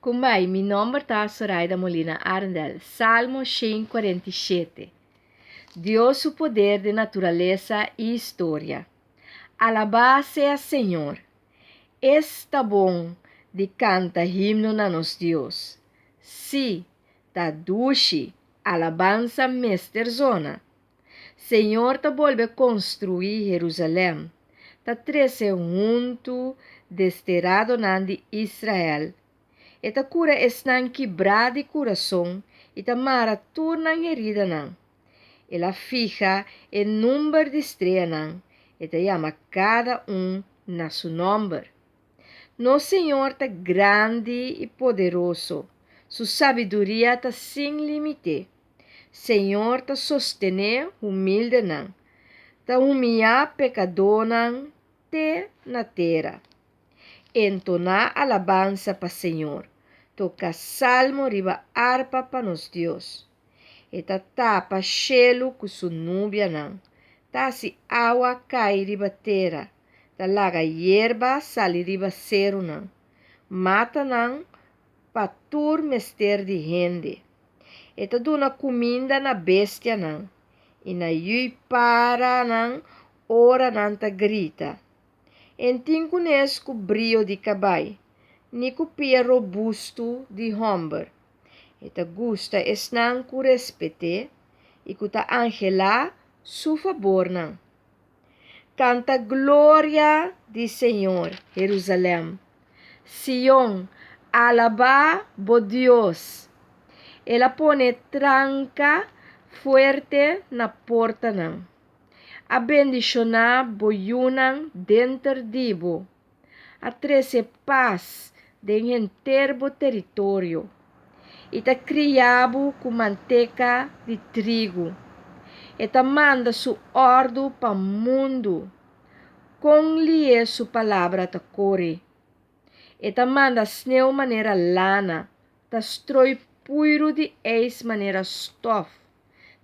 Kumbai, mi nomber ta Soraida Molina Arendel. Salmo 147. Dios su poder den naturalesa i historia. Alabá sea Señor! Esta bon di kanta himno na nos Dios! Sí, ta dushi, alabansa mester zona. Señor ta bolbe konstruí Herusalèm, ta trese huntu desteradonan di Israel. E ta kura esnan kibrá di kurason i ta mara tur nan heridanan. El a fiha e number di streanan, e ta yama kada un na su nòmber. Nos Señor ta grandi i poderoso, su sabiduria ta sin límite. Señor ta sostené humildenan, ta humiyá pekadónan te na tera. Entoná alabansa pa Señor, toka salmo riba arpa pa nos Dios. E ta tapa shelu ku su nubianan, ta hasi awa kai riba tera, ta laga yerba sali riba serunan, matanan pa tur mester di hende. E ta duna kuminda na bestianan i na yui paranan ora nan ta grita. E n'tin kunes ku brio di kabai, ni ku pia robustu di hòmber. E ta gusta esnan ku respet'é i ku ta anhelá su fabornan. Kanta gloria di Señor, Herusalèm! Sion, alabá bo Dios! El a pone tranka fuerte na portanan. A bendishoná bo yunan denter di bo. A trese pas den henter bo teritorio i ta kria bo ku manteka di trigu. E ta manda su òrdu pa mundu. Kon lié su palabra ta kore! E ta manda sneu manera lana, ta stroi puiru di eis manera stòf,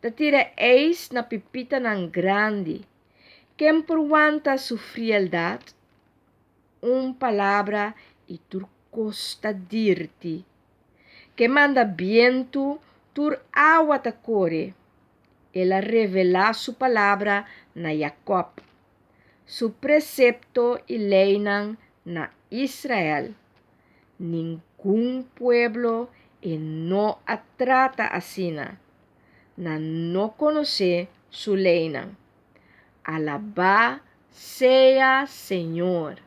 ta tira eis na pipitanan grandi. Ken por wanta su frieldat? Un palabra i tur kos ta dirti. Ke manda bientu, tur awa ta kore. El a revelá su palabra na Yakòb, su presepto i leinan na Israel. Ningun pueblo e no a trata asina. Nan no konosé su leinan. Alabá sea Señor!